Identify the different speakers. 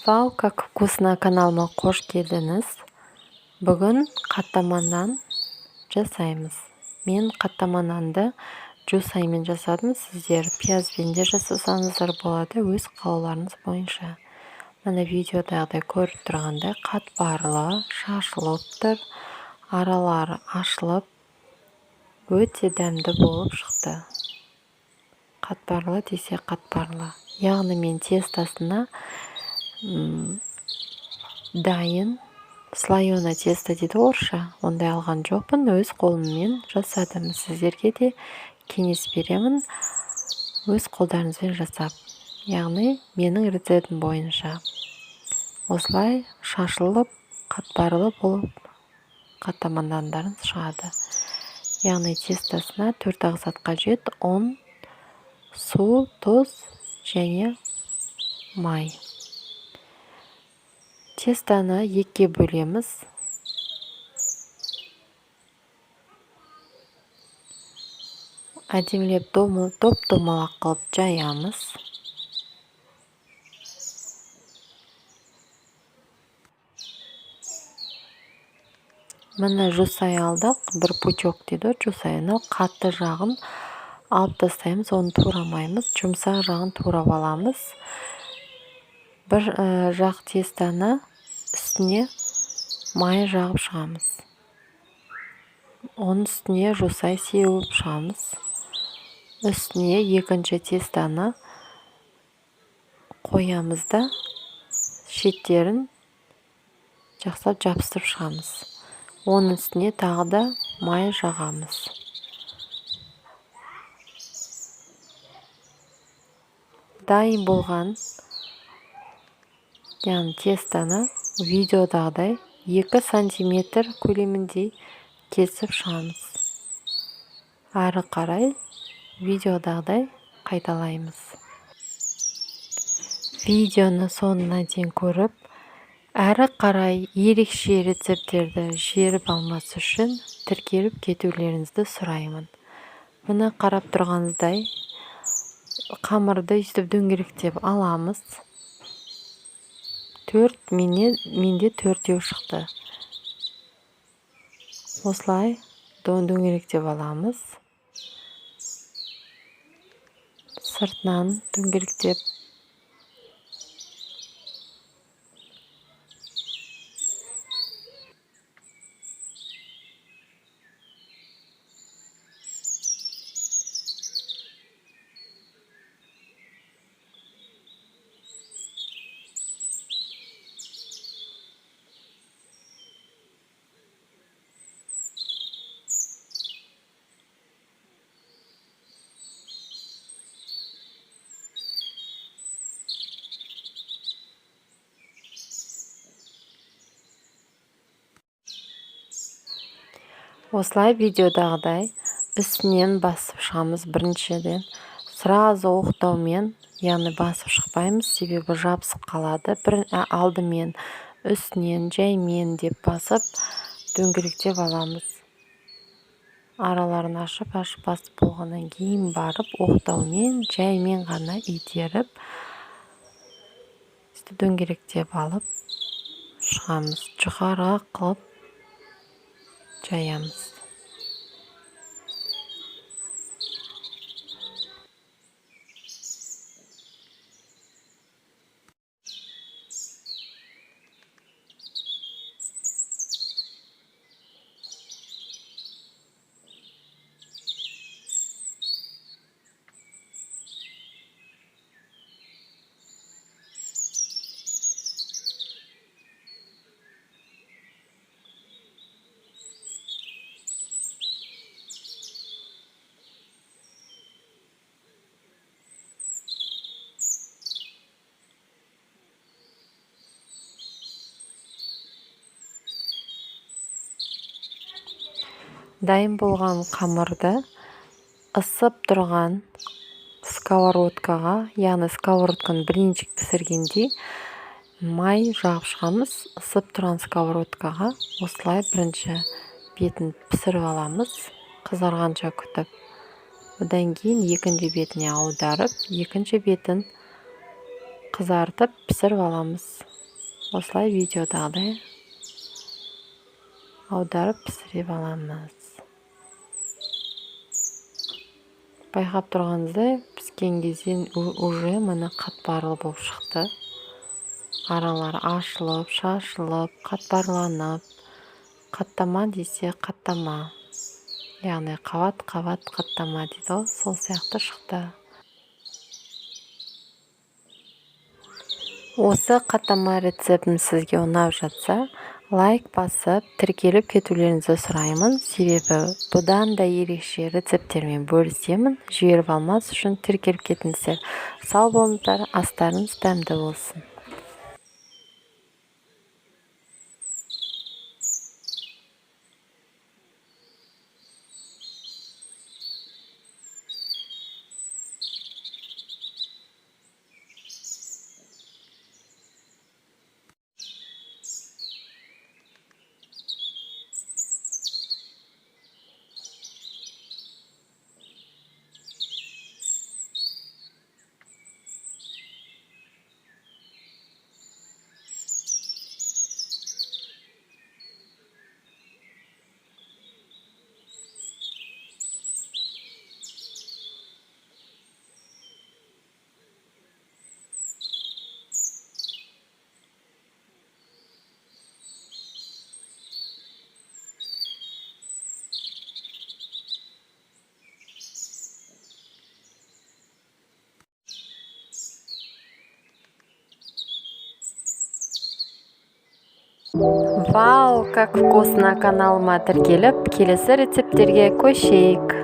Speaker 1: Вау, как вкусно каналыма қош келдіңіз. Бүгін қаттама нан жасаймыз. Мен қаттама нанды жусаймен жасадым. Сіздер пиязбен де жасасаңыздар болады, өз қалауларыңыз бойынша. Мына видеодағыдай көріп тұрғандай қатпарлы, шашылып тұр, аралары ашылып, өте дәмді болып шықты. Қатпарлы десе қатпарлы. Яғни мен тестосына дайын слоеное тесто дейді орысша, ондай алған жоқпын, өз қолыммен жасадым. Сіздерге де кеңес беремін, өз қолдарыңызбен жасап, яғни менің рецептім бойынша. Осылай шашылып, қатпарлы болып қаттама нандарыңыз шығады. Яғни тестосына 4 ақ зат қажет: ұн, су, тұз және май. Тестоны екіге бөлеміз. Әдемілеп доп домалақ қылып жаямыз. Міне, жусай алдық, бір пучок дейді ғой жусай. Мынау қатты жағын алып тастаймыз, оны турамаймыз, жұмсақ жағын турап аламыз. Бір жақ тестоны үстіне май жағып шығамыз, оның үстіне жусай сеуіп шығамыз. Үстіне екінші тестоны қоямыз да, шеттерін жақсылап жабыстырып шығамыз. Оның үстіне тағы да май жағамыз. Дайын болған, яғни тестоны видеодағыдай 2 сантиметр көлеміндей кесіп шығамыз. Ары қарай видеодағыдай қайталаймыз. Видеоны соңына дейін көріп, әрі қарай ерекше рецепттерді жіберіп алмас үшін тіркеліп кетулеріңізді сұраймын. Міне, қарап тұрғаныңыздай, қамырды өйстіп дөңгелектеп аламыз. Төрт, менде төртеу шықты. Осылай дөңгелектеп аламыз, сыртынан дөңгелектеп. Осылай видеодағыдай үстінен басып шығамыз. Біріншіден, сразу оқтаумен, яғни басып шықпаймыз, себебі жабысып қалады. Бір алдымен үстінен жаймен деп басып, дөңгелектеп аламыз. Араларын ашып ашып басып болғаннан кейін барып, оқтаумен жаймен ғана итеріп, дөңгелектеп алып шығамыз, жұқарақ қылып жаямыз. Дайын болған қамырды ысып тұрған сковородкаға, яғни сковородканы блинчик пісіргендей май жағып шығамыз. Ысып тұрған сковородкаға осылай бірінші бетін пісіріп аламыз, қызарғанша күтіп. Одан кейін екінші бетіне аударып, екінші бетін қызартып пісіріп аламыз. Осылай видеодағыдай аударып пісіріп аламыз. Байқап тұрғаныңыздай, піскен кезде уже міне қатпарлы болып шықты. Аралары ашылып, шашылып, қатпарланып, қаттама десе қаттама. Яғни қабат-қабат қаттама дейді ғой, сол сияқты шықты. Осы қаттама рецептім сізге ұнап жатса, лайк басып, тіркеліп кетулеріңізді сұраймын. Себебі бұдан да ерекше рецепттермен бөлісемін. Жіберіп алмас үшін тіркеліп кетіңіздер. Сау болыңыздар, астарыңыз дәмді болсын. Вау, как вкусно! Каналыма тіркеліп, келесі рецепттерге көшейік.